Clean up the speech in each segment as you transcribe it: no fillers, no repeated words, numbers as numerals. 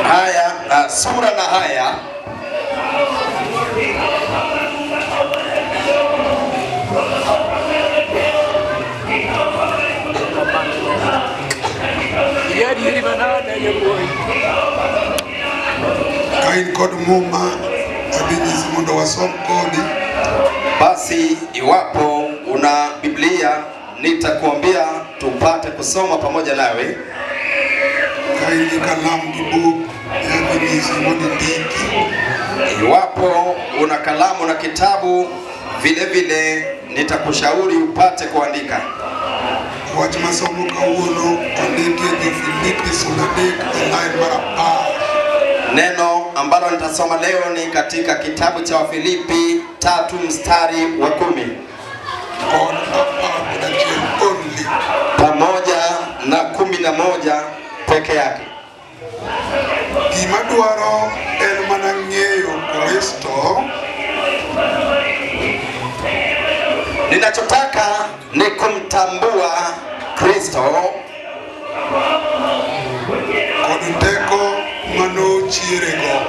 Haya, sura na haya. Ka in kod muma adhi nyisi mondo wasom kodi. Basi iwapo una Biblia nitakuambia tupate kusoma pamoja nawe. Ka in gi kalam gi buk adhi nyisi mondo indiki. Iwapo una kalamu na kitabu vile vile nitakushauri upate kuandika. Wach masomo kawuono ondiki e Jo-Filipi sura 3 e line mar 10. Neno ambalo nitasoma leo ni katika kitabu cha Wafilipi 3 mstari wa 10 kod 11 only, pamoja na 11 peke yake. Gima dwaro en mana ng'eyo Kristo. Ninachotaka ni kumtambua Kristo kod teko manochierego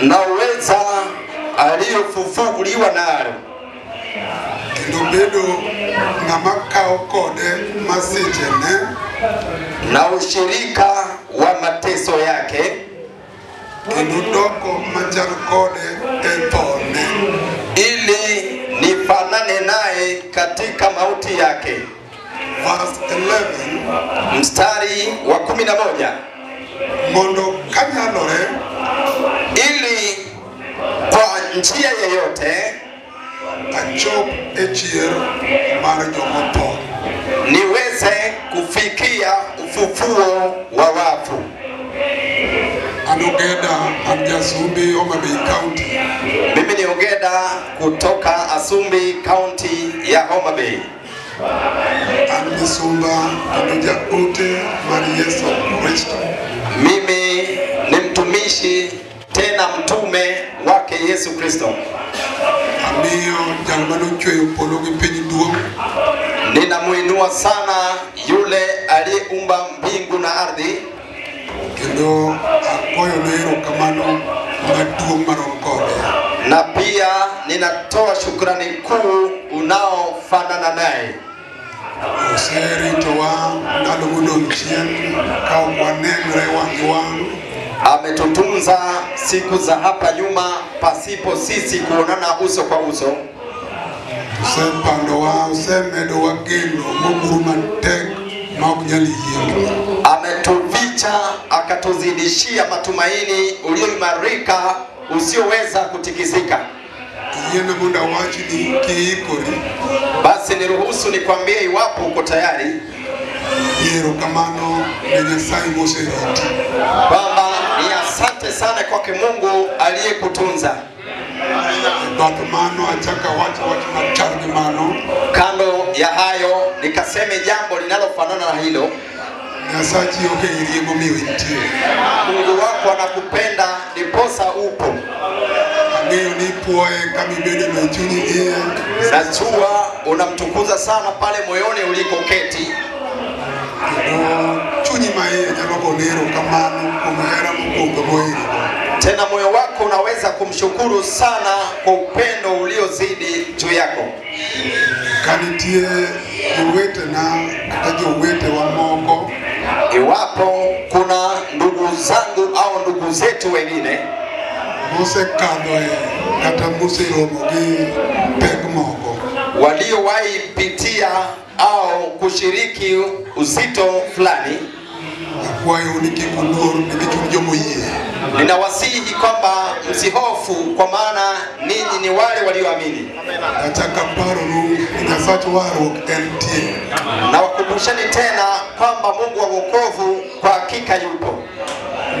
na uweza aliyofufuliwa nayo, kendo bedo ng'ama kawo kode masichene na ushirika wa mateso yake, kendo doko machal kode e thone, ili nifanane naye katika mauti yake. Verse 11, mstari wa 11, mondo kanyalore, ili kwa njia yeyote achop e chier mar jomotho, niweze kufikia ufufuo wa wafu. An Ogeda, an Jasumbi, Homa Bay County. Mimi ni Ogeda kutoka Asumbi, County ya Homa Bay. An misumba kendo jaote mar Yesu Kristo. Mimi ni mtumishi tena mtume wake Yesu Kristo. Amiyo jal manochweyo polo gi piny duong'. Ninamuinua sana yule aliyeumba mbingu na ardhi, kendo agoyone erokamano maduong' marom kode. Na pia ninatoa shukrani kuu unaofanana naye. Oseritowa ndalo modong' chien ka ok wanenre wang' gi wang'. Ametutunza siku za hapa nyuma pasipo sisi kuonana uso kwa uso. Osepandowa, osemedowa geno moguro matek ma ok nyal yiengni. Ametuficha akatuzidishia matumaini ulioimarika usioweza kutikisika. Yiena mondo awachni kiikori. Basi niruhusu nikwambie iwapo uko tayari. Erokamano ne Nyasaye moseriti, kwamba ni asante sana kwake Mungu aliyekutunza. Bath mano achaka wacho wach machal gi mano. Kando ya hayo nikaseme jambo linalofanana na hilo. Nyasachi oheri emomiyo intie. Mungu wako anakupenda ndiposa upo. Ang'eyo ni ipuoye kama ibedo e chunyi iye. Najua unamtukuza sana pale moyoni ulikoketi. Kendo chunyi ma iye nyalo gone erokamano kuom hera mokwongo moherigo. Tena moyo wako unaweza kumshukuru sana kwa upendo uliozidi juu yako. Ka nitie jowetena kata jowetewa moko, iwapo kuna ndugu zangu au ndugu zetu wengine mosekadhoe kata moseromo gi pek moko, waliowahi pitia au kushiriki uzito fulani, akwayou ni kik uluor nikech un jomoyie. Ninawasihi kwamba msihofu, kwa maana ninyi ni wale walioamini. Achako aparonu ni Nyasach warruok entie. Na wakumbusheni tena kwamba Mungu wa wokovu kwa hakika yupo.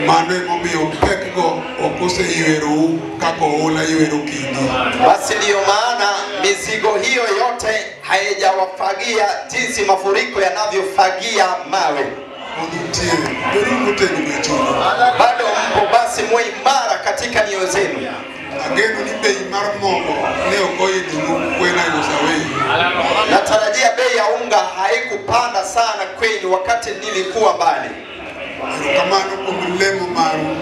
Mano emomiyo pekgo ok oseywerou kaka oula ywero kidi. Basi ndiyo maana mizigo hiyo yote haijawafagia jinsi mafuriko yanavyofagia mawe. Nitie, beduru motegno e chunyu. Bado mpo, basi muwe imara katika mioyo zenu. Ageno ni bei mar mogo ne ok oidho when I was away. Natarajia bei ya unga haikupanda sana kwenyu wakati nilikuwa mbali. Erokamano kuom lemo maru.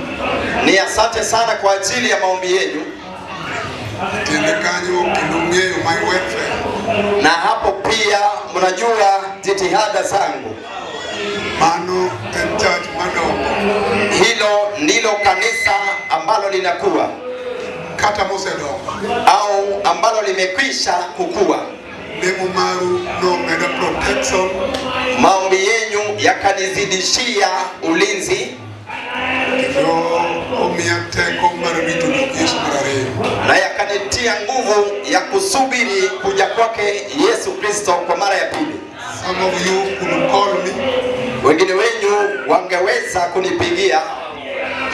Ni asante sana kwa ajili ya maombi yenu. Tiende kanyo kendo ng'eyo my welfare. Na hapo pia mnajua jitihada zangu. Mano en church madongo. Hilo ndilo kanisa ambalo linakuwa kata mosedongo au ambalo limekwisha kukua. Lemo maru nomeda protection. Maombi yenu yakanizidishia ulinzi. Kendo omiya teko mar rito Yesu mar ariyo. Na yakanitia nguvu ya kusubiri kuja kwake Yesu Kristo kwa mara ya pili. Some of you could call me. Wengine wenyu wangeweza kunipigia.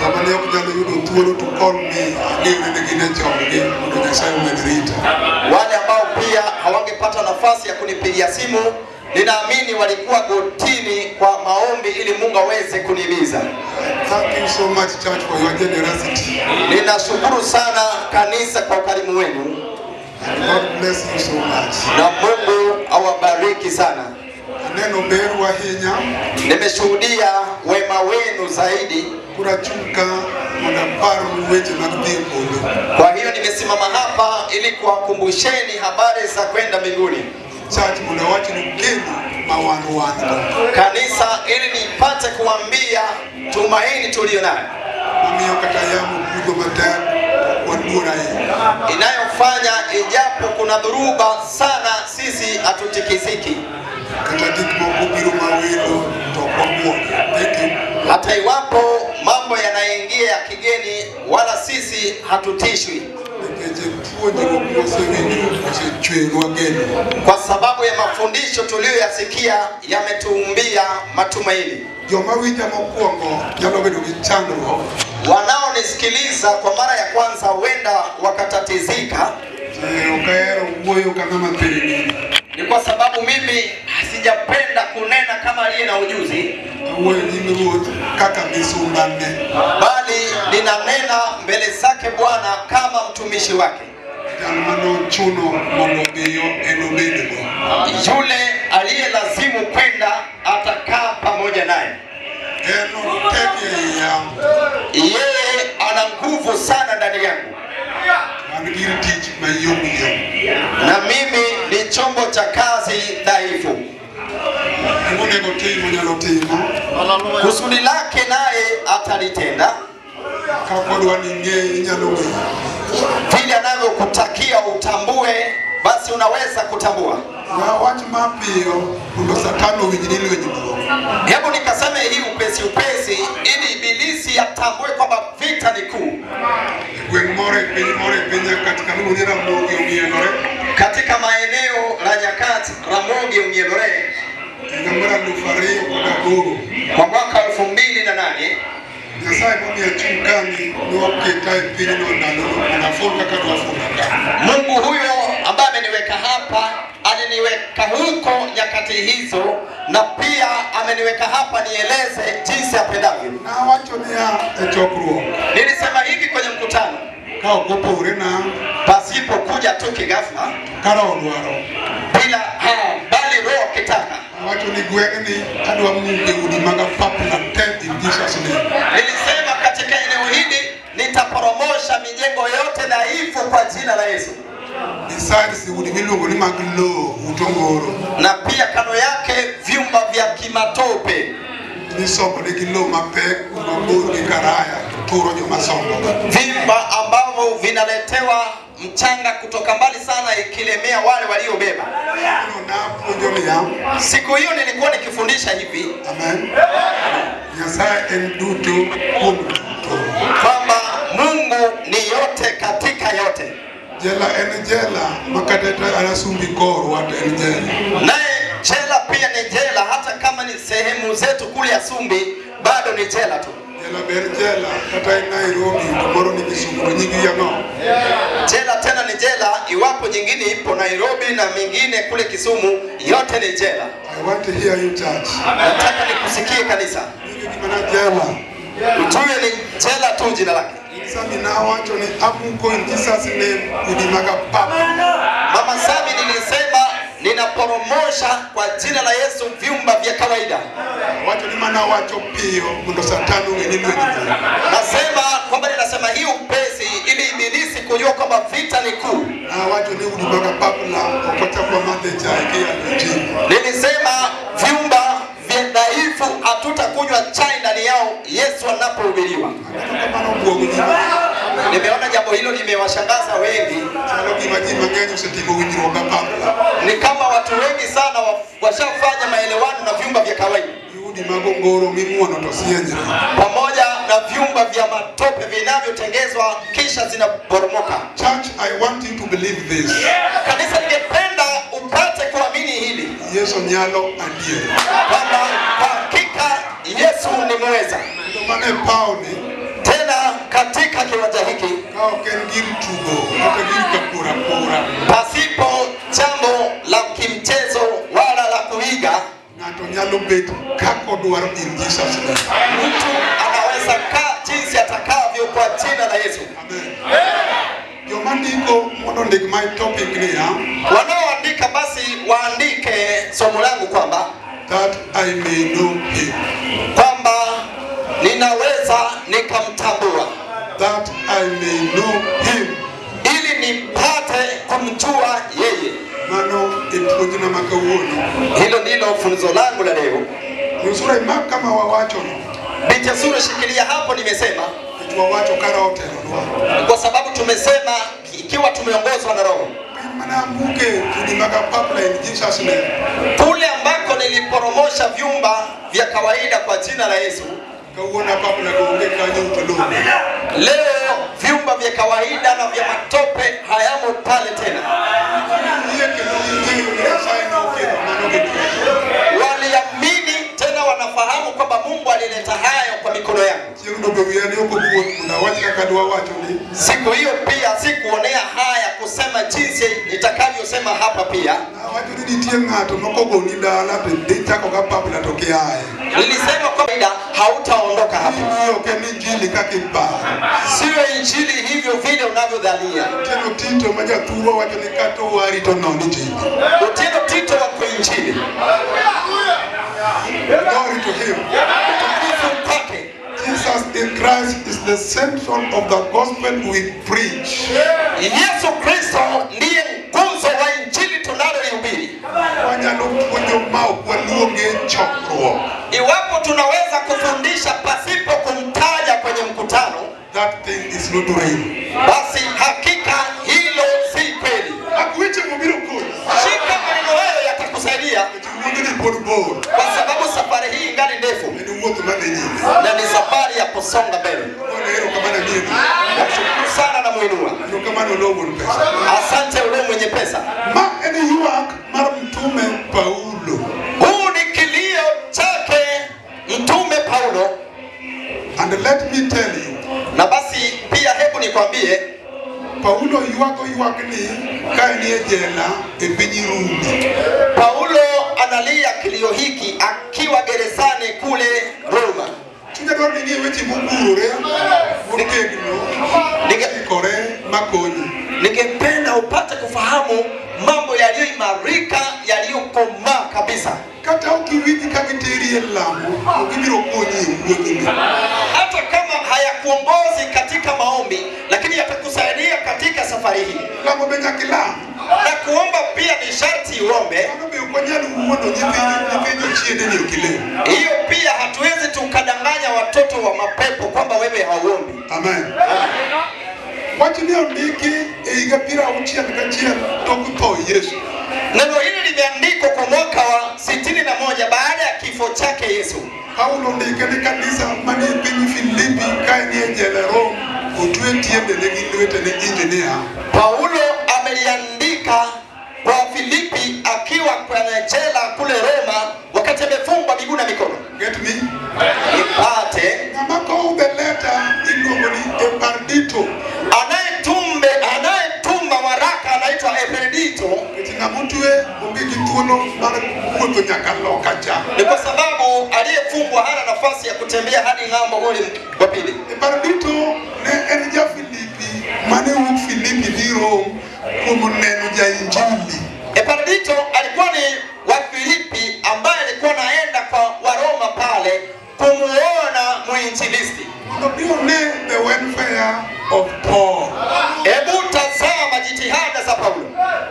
Kama ne ok nyal yudo thuolo to call me, ang'eyo ni gin e chonggi mondo Nyasaye omed rita. Wale ambao pia hawangepata nafasi ya kunipigia simu, ninaamini walikuwa gotini kwa maombi ili Mungu aweze kunihimiza. Thank you so much church for your generosity. Ninashukuru sana kanisa kwa ukarimu wenu. And God bless you so much. Na Mungu awabariki sana. Aneno ber ahinya. Nimeshuhudia wema wenu zaidi. Kurachunka mondo aparnu weche mag dhi e polo. Kwa hiyo nimesimama hapa ili kuwakumbusheni habari za kwenda mbinguni. Church mondo awachnu geno ma wan wan go. Kanisa ili nipate kuambia tumaini tulio nayo. Mamiyo kata yamo kudho matek waluor ahinya. Inayofanya ijapo kuna dhuruba sana sisi hatutikisiki. Kata gik moko biro mawendo to ok wabuogi. Thank you. Hata iwapo mambo yanaingia ya kigeni wala sisi hatutishwi. Nikech puonjruok mwasewinjo osechwenwa geno. Kwa sababu ya mafundisho tuliyoyasikia yametuumbia matumaini. Joma winja mokwongo nyalo bedo gi chandruok. Wanaonisikiliza kwa mara ya kwanza huenda wakatatizika. Ok ahero wuoyo ka ng'ama thiring'ini. Ni kwa sababu mimi sijapenda kunena kama aliye na ujuzi, Awuoyo nyim Ruoth kaka misumbane. bali ninanena mbele zake Bwana kama mtumishi wake. Jal manochuno mondo odhiyo en obedgo. Yule aliyelazimu kwenda atakaa pamoja naye. En otek e iya. Yeye ana nguvu sana ndani yangu. An gir tich mayom yom. Na mimi ni chombo cha kazi dhaifu. Gimonego tim onyalo timo. Kusudi lake naye atalitenda. Kaka odwa ni ing'e inyalo ng'eyo. Vile anavyokutakia utambue, basi unaweza kutambua. Wach mapiyo mondo Satan owinj ni lweny duong'. Hebu nikaseme hii upesi upesi ili ibilisi atambue kwamba vita ni kuu. E gweng' moro e piny moro e piny Nyakach kama iluongo ni Ramogi Ong'ielore. Katika maeneo la Nyakach Ramogi Ong'ielore Higa mar 2008. kwa mwaka 2008 Nyasaye momiyo achung' kani noketa e pinyno ndalono mondo aful kaka dwa fulo ka. Mungu huyo ambaye ameniweka hapa aliniweka huko nyakati hizo, na pia ameniweka hapa nieleze jinsi apendavyo. Nawacho niya e chokruok. Nilisema hivi kwenye mkutano, Ka ok oporena, pasipo kuja tu kighafla, ka roho dwaro. bila bali roho kitaka. Awacho ni gweng'ni adwa muke udi mag apapla te in Jesus name. Nilisema katika eneo hili nitaporomosha mijengo yote dhaifu kwa jina la Yesu. Besides udi miluongo ni mag lowo utongoro. Na pia kando yake vyumba vya kimatope. Misombo nigi lowo mapek mabor gi karaya turo joma sombo. Vyumba ambavyo vinaletewa mchanga kutoka mbali sana ikilemea wale waliobeba. Napuonjo niya. Siku hiyo nilikuwa nikifundisha hivi. Amen. Nyasaye en duto kuom duto. Kwamba Mungu ni yote katika yote. Jela en jela makata arasumbi korwa to en jela. Naye jela pia ni jela, hata kama ni sehemu zetu kule ya Sumbi bado ni jela tu. Jela ber jela kata en Nairobi to moro ni Kisumu to nyingi ang'o? Jela tena ni jela, iwapo nyingine ipo Nairobi na mingine kule Kisumu, yote ni jela. I want to hear you church. Nataka nikusikie kanisa. Nyingi gimana jela? Ujue ni jela tu jina lake. Sami nawacho ni amuko in Jesus name udi mag apapla. Mama Sami, nilisema ninaporomosha kwa jina la Yesu vyumba vya kawaida. Wacho ni mana wacho piyo mondo Satan ong'e ni lweny duong'. Nasema kwamba ninasema hii upesi ili ibilisi kujua kwamba vita ni kuu. Nawacho ni udi mag apapla ok wachak wamadhe chae kiyalo injili. Nilisema vyumba vya dhaifu hatutakunywa chai ndani yao Yesu anapohubiriwa. Aneno ka mano obwogo ji mang'eny. Nimeona jambo hilo limewashangaza wengi. Chalo gima ji mang'eny osetimo winjruok gapapla. Ni kama watu wengi sana washafanya maelewano na vyumba vya kawaida Gi udi mag ongoro mimuono to sienjre. pamoja na vyumba vya matope vinavyotengezwa kisha zinaporomoka. Church, I want you to believe this. Kanisa, ningependa upate kuamini hili Yesu nyalo adier. kwamba kwa hakika Yesu ni mweza. Kendo mano e pawni Tena katika kiwanja hiki ka ok en gir tugo kata gir kapura pura. pasipo jambo la kimchezo wala la kuiga, Ng'ato nyalo bet kaka odwaro in Jesus name. mtu anaweza kaa jinsi atakavyo kwa jina la Yesu. Amen. Joma ndiko mondo ondik my topic niya Wanaoandika basi waandike somo langu kwamba that I may know him. kwamba ninaweza nikamtambua, That I may know him. ili nipate kumjua yeye. Mano e puonjna ma kawuono. Hilo ndilo funzo langu la leo. Nyusura imak kama wawachono. Binti Sura, shikilia hapo, nimesema Nikech wawacho ka Roho otelonwa. kwa sababu tumesema ikiwa tumeongozwa na Roho. Piny mane amuke udi mag apapla in Jesus name. Kule ambako niliporomosha vyumba vya kawaida kwa jina la Yesu, Kawuono apapla go onge kanyo to lowo. leo vyumba vya kawaida na vya matope hayamo pale tena. Yie kendo ging'eyo ni Nyasaye nokelo mano gi lwete. Waliamini tena wanafahamu kwamba Mungu alileta hayo kwa mikono yangu. Chieng'no be wiya ne ok okuot mondo awach kaka dwa wacho ni Siku hiyo pia sikuonea haya kusema jinsi nitakavyosema hapa pia. nawacho ni nitie ng'ato mokogoni dala to idhi chako gapapla to kiaye. Nilisema kwamba hautaondoka hapa. Inji ok en injili kaka iparo. Sio injili hivyo vile unavyodhania. Otieno Tito ma jathurwa wacho ni kata owari to non injili. Otieno Tito wa kuinjili, Glory to him. utukufu kwake. Jesus in Christ is the central of the gospel we preach. Yesu Kristo ndiye nguzo wa injili tunaloihubiri. Wanyalo puonjo ma ok waluonge e chokruok. Iwapo tunaweza kufundisha pasipo kumtaja kwenye mkutano, That thing is not real. basi hakika hilo si kweli. Ak weche go biro konyi. Shika maneno hayo, yatakusaidia Nikech wuodhni pod bor. kwa sababu safari hii ingali ndefu En wuoth madhi nyime. na ni safari ya kusonga mbele. Agone erokamano amieni. Namshukuru sana na muinua. Erokamano Oloo wuon pesa. Asante Oloo mwenye pesa. Ma en ywak mar mtume Paulo. Huu ni kilio chake mtume Paulo. And let me tell you, Na basi pia hebu nikwambie, Paulo ywago ywakni ka en e jela e piny Rumi. Paulo analia kilio hiki akiwa gerezani kule Roma. Chunya dwaro ni ing'e weche mogurore, motegno, mochikore, makonyi. Ningependa upate kufahamu mambo yaliyoimarika, yaliyokomaa kabisa. Kata ok iwinj ka giteri e lamo, to gibiro konyi e wuodhni. Hata kama hayakuongozi katika maombi, lakini yatakusaidia katika safari hii. Lamo be nyaka ilam. Na kuomba pia ni sharti uombe. Mano be ok wanyal wuondo nyithind jochiende ni ok ilem. Hiyo pia hatuwezi tukadanganya watoto wa mapepo kwamba wewe hauombi. Amen. Wachni ondiki e higa 61 tok tho Yesu. Neno hili limeandikwa kwa mwaka wa 61 baada ya kifo chake Yesu. Paulo ondike ne kanisa manie piny Filipi ka en e jela Rome, otwe tiendene gi lwetene injinia. Paulo ameliandika kwa Filipi akiwa kwenye jela kule Roma wakati amefungwa miguu na mikono. Get me? Nipate Ng'ama kowo the letter iluongo ni Epardito. Anayetuma waraka anaitwa Epardito. Nikech ng'ama otwe onge gi thuolo mar wuotho nyaka loka cha. Ni kwa sababu aliyefungwa aliyefungwa hana nafasi ya kutembea hadi ng'ambo ule wa pili. Epardito ne en ja Filipi mane wuok Filipi dhi Rome kuom neno ja Injili. Epafrodito alikuwa ni wa Filipi ambaye alikuwa naenda kwa Waroma pale kumuona mwinjilisti. Mondo bi one the welfare of Paul. Hebu tazama jitihada za Paulo.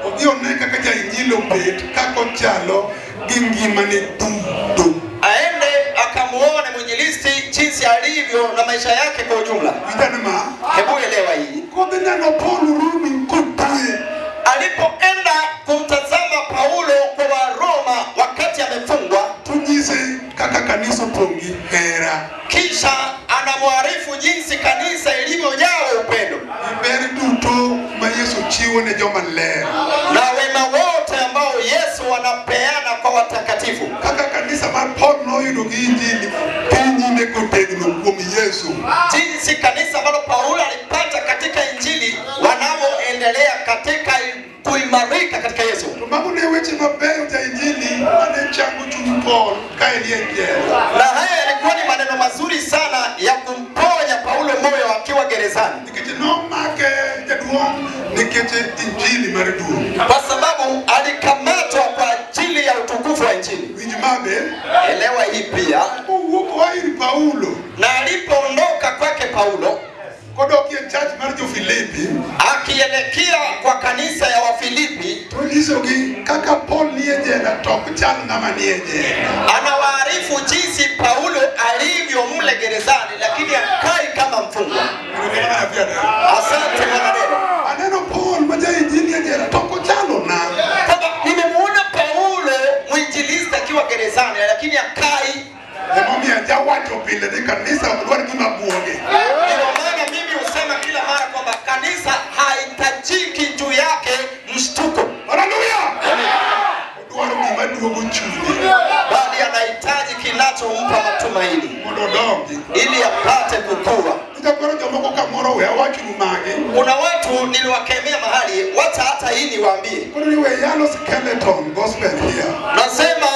Odhi one kaka ja Injili obet kaka ochalo gi ngimane duto. Aende akamuone mwinjilisti jinsi alivyo na maisha yake kwa ujumla. Winjane ma. Hebu elewa hii. Kodhi neno Paul Rumi kotwe. Alipoenda kumtazama Paulo kwa Waroma wakati amefungwa, To nyise kaka kanisa opong' gi hera. kisha anamwarifu jinsi kanisa ilivyojaa upendo Gi ber duto ma Yesu chiwo ne joma ler. na wema wote ambao Yesu anapeana kwa watakatifu. Kaka kanisa mar Paul noyudo gi Injili dhi nyime kotegno kuom Yesu. Jinsi kanisa ambalo Paulo alipata katika Injili wanavyoendelea katika kuimarika katika Yesu. To mago ne weche mabeyo ja Injili mane chango chuny Paul ka en e jela. Na haya yalikuwa ni maneno mazuri sana ya kumponya Paulo moyo akiwa gerezani, Nikech nomake jaduong' nikech Injili mar duong'. kwa sababu alikamatwa kwa ajili ya utukufu wa Injili. Winj mabe, Elewa hii pia. kowuok oa ir Paulo Na alipoondoka kwake Paulo kodok e church mar jo-Filipi, akielekea kwa kanisa ya Wafilipi, to onyisogi kaka Paul nie jela to ok chal ng'ama nie jela. anawaarifu jinsi Paulo alivyo mle gerezani, lakini akai kama mfungwa. Erokamano nyathi Adel. Asante mwanadada. Aneno Paul ma ja Injili e jela to ok ochalo na. Kwamba nimemuona Paulo mwinjilisti akiwa gerezani, lakini akai. Emomiyo ajawacho pile ni kanisa ok dwar gima buoge. Ndio maana mimi husema kila mara kwamba kanisa haihitajiki juu yake mshtuko, Haleluya! Odwaro gima duogo chunye bali anahitaji kinachompa matumaini mondo odongi. ili apate kukua. Nitakwero jomoko kamoro we awachnu magi. Kuna watu niliwakemea mahali, wacha hata hii niwaambie. Koro ni we yalo skeleton gospel here. Nasema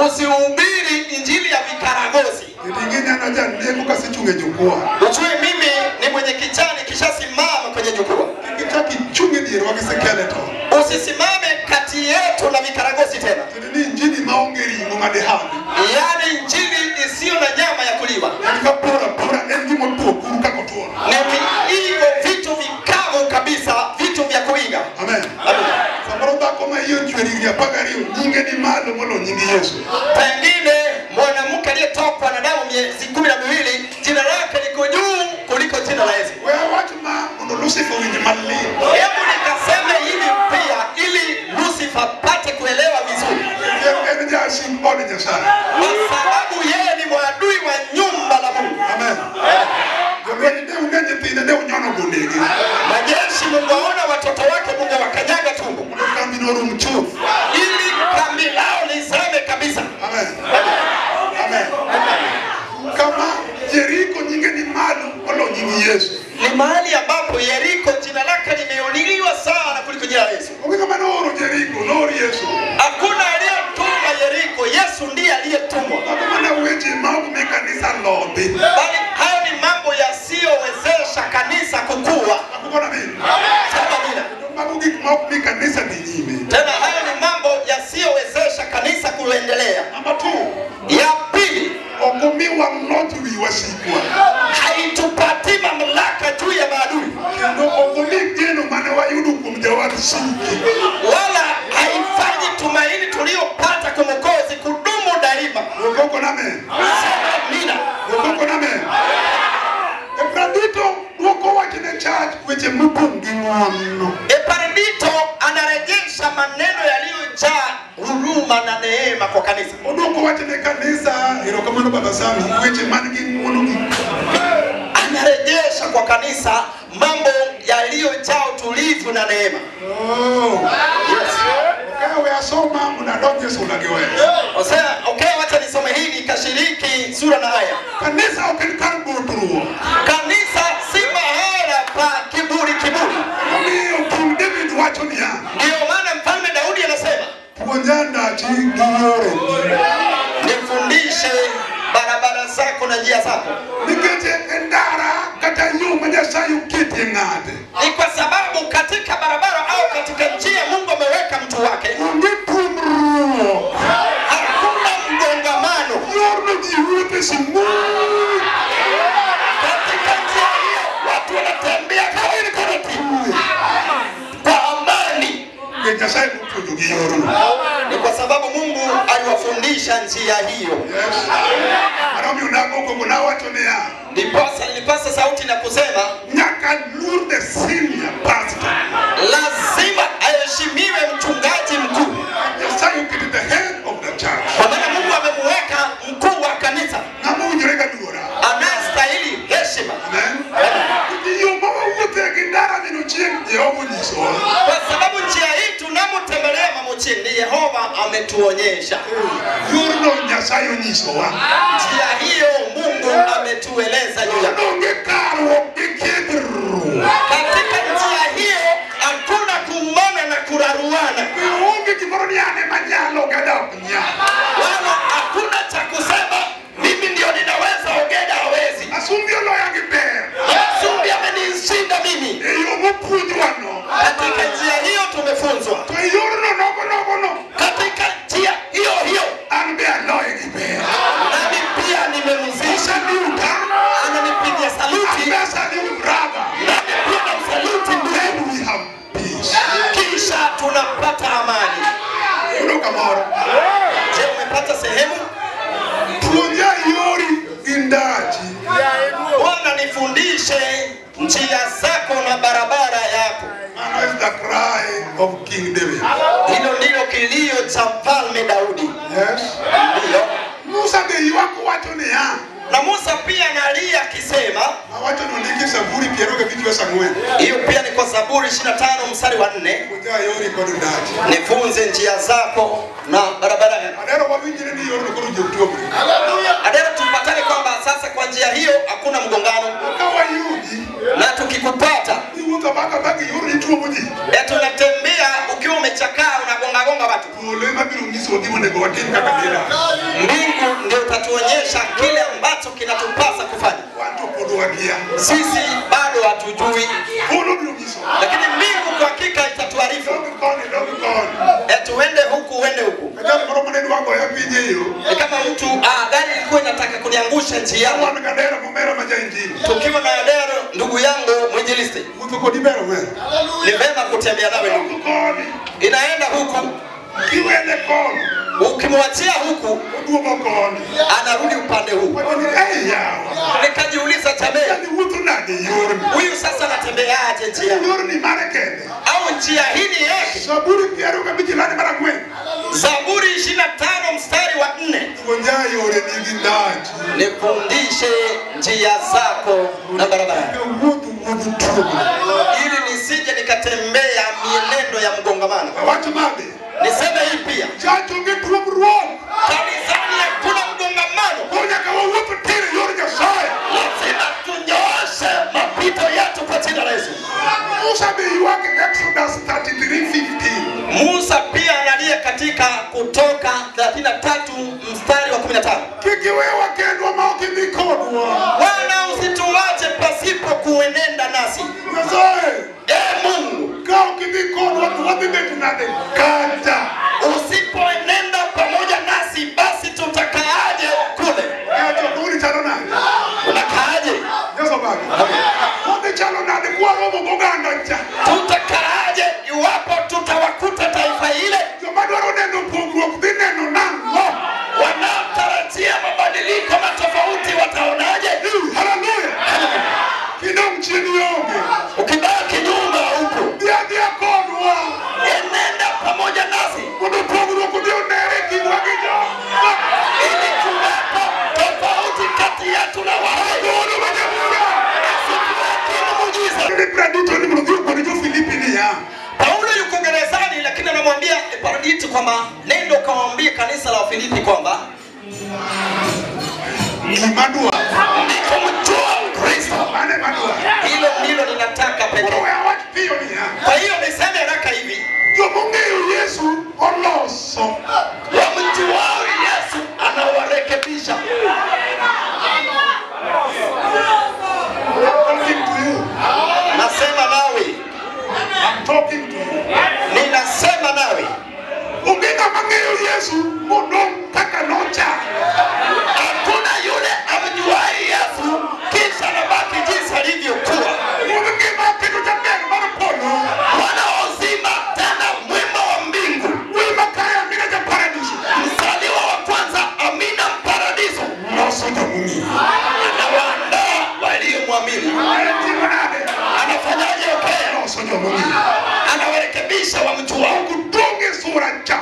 usihubiri injili ya vikaragosi. Ing'eni an ajaneko kasechung' e jukwaa. Ujue mimi ni mwenye kichani kishasimama kwenye jukwaa. Kik ichak ichung' e dierwa gi skeleton. Usisimame kati yetu na vikaragosi tena, Tiende ni injili maonge ring'o madihami. yaani injili isiyo na nyama ya kuliwa. En ka pora pora en gima otuo kuru kaka otuono. Ni miigo, vitu vikavu kabisa, vitu vya kuiga. Amen. Amen. Samoro dhako ma iye ochwer higni 12 nyinge ni malo molo nying Yesu. Pengine mwanamke aliyetokwa na damu miezi 12 jina lake liko juu kuliko jina la Yesu. We awach ma mondo Lucifer owinj malit. Hebu nikaseme hivi pia ili Lucifer apate kuelewa vizuri, En jasik od Nyasaye. kwa sababu yeye ni mwadui wa nyumba la Mungu. Amen. Jolweny ne une nyithinde ne unyono bundegi. Majeshi Mungu aona watoto wake, Mungu wakanyaga tumbo Mondo kambino orum chuth. ili kambi lao lizame kabisa. Amen. Amen. Kama Jeriko nyinge ni malo molo nying Yesu. Ni mahali ambapo Yeriko jina lake limeoniliwa sana kuliko jina la Yesu. Onge ng'ama nooro Jeriko, noor Yesu. Hakuna aliyetuma Yeriko, Yesu ndiye aliyetumwa. Mago mana weche ma ok mi kanisa lodhi. Bali hayo ni mambo yasiyowezesha kanisa kukua. Akukona min. Sema amina. Mago gik ma ok mi kanisa dhi nyime. Tena hayo ni mambo yasiyowezesha kanisa kuendelea. Namba 2, Ya pili, ok omiwa loch wi wasikwa. haitupatii mamlaka juu ya maadui, Kendo ok omi geno mane wayudo kuom jawasiki. wala haifanyi tumaini tuliyopata kwa Mwokozi kudumu daima. Okoko namen. Sema amina. Okoko namen. Epafrodito dwoko wach ne church weche mopong' gi ng'wono. Epafrodito anarejesha maneno yaliyojaa huruma na neema kwa kanisa. Odwoko wach ne kanisa, erokamano Baba Sami, weche man gi ng'wono gi Anarejesha kwa kanisa mambo yaliyojaa utulivu na neema. Oh. Yes. Okay, we asoma mondo adonj e sula gi weche. Osea, okay, wacha nisome hili nikashiriki sura na haya. Kanisa ok en kar botruok. Kanisa si mahala pa kiburi kiburi. Emomiyo King David wacho niya, Ndiyo maana mfalme Daudi anasema, puonja ndachi gi yoreni. nifundishe barabara na njia zako. Ni kwa sababu katika barabara au katika njia Mungu ameweka mtu wake, hakuna mgongamano. Katika njia hiyo watu wanatembea kwa amani. Ni kwa sababu Mungu aliwafundisha njia hiyo. Ndiposa nilipasa sauti na kusema lazima aheshimiwe mchungaji mkuu. Kwa maana Mungu amemweka mkuu wa kanisa anastahili heshima. Kwa sababu njia hii tunamotembelea mamochini ni Yehova ametuonyesha. Njia hiyo Mungu ametueleza juu yake. Katika njia hiyo hakuna kuumana na kuraruana. Wala hakuna cha kusema mimi ndio ninaweza, Ogeda hawezi. Asumbi amenishinda mimi. Katika njia hiyo tumefunzwa. Katika njia hiyo hiyo nami pia nimemzisha. Ananipigia saluti, nami pia namsaluti ndugu. Kisha tunapata amani. Je, umepata sehemu? Bwana nifundishe njia zako na barabara yako. Hilo ndilo kilio cha mfalme Daudi. Ndio. Na Musa pia analia akisema, hiyo pia ni kwa Zaburi 25 mstari wa 4, nifunze njia zako na barabara yako. Adero tupatane kwamba sasa kwa njia hiyo hakuna mgongano. Na tukikupata tunatembea ukiwa umechakaa unagonga gonga watu. Mbingu ndio utatuonyesha kile ambacho kinatupasa kufanya. Sisi bado hatujui, lakini mbingu kwa hakika itatuarifu. Tuende huku uende huku. Ni kama mtu gari ilikuwa inataka kuniangusha njiani. Tukiwa na Adero ndugu yangu mwinjilisti, ni vema kutembea nawe ndugu. Inaenda huku, ukimwachia huku anarudi upande huu. Nikajiuliza, jamii, huyu sasa anatembeaje njia? Au njia hii ni yake? Zaburi 25 mstari wa 4, nifundishe njia zako na barabara, ili nisije nikatembea mienendo ya mgongamano. Niseme hii pia, kanisani hakuna mgongamano. Lazima tunyooshe mapito yetu kwa jina la Yesu. Musa pia analia katika Kutoka 33 mstari wa 15, Bwana usituache pasipo kuenenda nasi. Mungu, usipoenenda pamoja nasi basi tutakaaje kule? Unakaaje? Tutakaaje iwapo tutawakuta taifa ile wanaotarajia mabadiliko matofauti? Wataonaje? Ukibaki nyuma huko, enenda pamoja nasi ili tuwepo tofauti kati yetu na wao. Paulo yuko gerezani, lakini anamwambia Epafrodito kwamba nenda ukawaambie kanisa la Wafilipi kwamba nikumjua Kristo. Hilo ndilo ninataka pekee. Kwa hiyo niseme haraka hivi, wamjuao Yesu anawarekebisha. jomong'eyo. Anawaandaa waliomwamini. Anafanyaje? Loso jomong'eyo. Anawarekebisha wamjuao. Ok odong' e sura cha.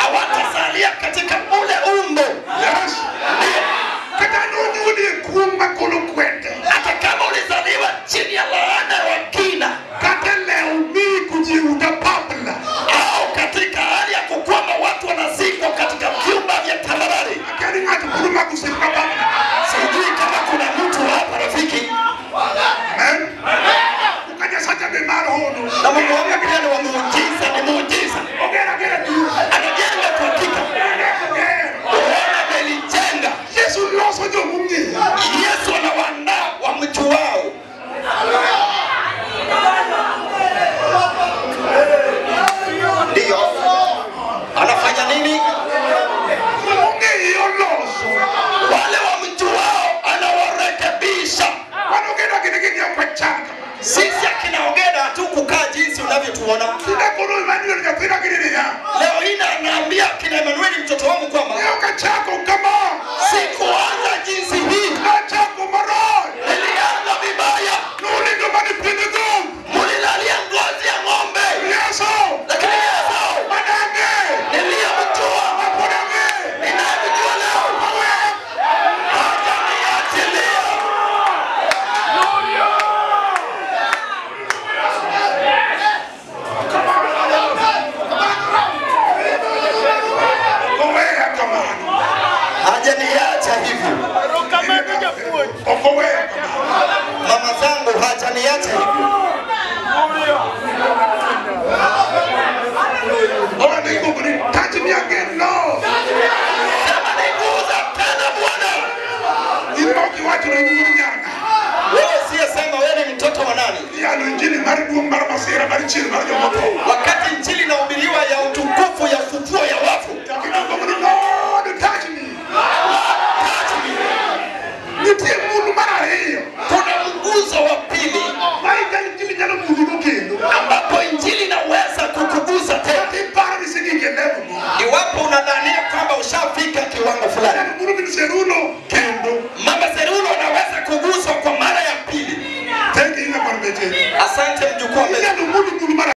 Hawatasalia katika ule umbo. Yes. Kata nonyuoli e kuong' makolo kwete. Hata kama ulizaliwa chini ya laana ya wakina, Kata lew miiko ji uta papla. au katika hali ya kukwama watu wanazikwa katika vyumba vya tambarare. Akia ni ng'ato puro mako osiepe ma papla. Sijui kama kuna mtu hapa rafiki. Amen. Ka Nyasacha be mar hono. Na Mungu wangu pia ni wa muujiza, ni muujiza. Ogero agera duong'. Anajenga kwa hakika. Unaona amelijenga. Yesu loso jomong'eyo. Yesu anawaandaa wamjuao. Ndiyo. Anafanya nini? Jomong'eyo loso. Wale wamjuao anawarekebisha. Wan Ogeda gini ging'iyo kwachal kama. Sisi akina Ogeda hatukukaa jinsi unavyotuona. Tinde koro Emmanuel nyathina gini niya. Leo hii naambia kina Emmanuel mtoto wangu kwamba Ne ok achako kama. sikuanza jinsi hii. Nachako marach. Nilianza vibaya. Nunindo mana e piend dhok. Mulilalia ngozi ya ng'ombe. Yesu. Lakini Yesu Manang'e. niliyemjua, Mapod ang'e. ninayemjua leo, hajaniachilia. Ok oweya kamano. Hajaniacha hivyo. Ok oweya kamano. Mama zangu hajaniacha hivyo. Owane ikuongo ni touch me again Lord. Sema niguza tena Bwana. In ma ok iwacho ni in wuod nyanga. Wewe usiyesema wewe ni mtoto wa nani? Iyalo injili mar duong' mar masira mar chier mar jomotho.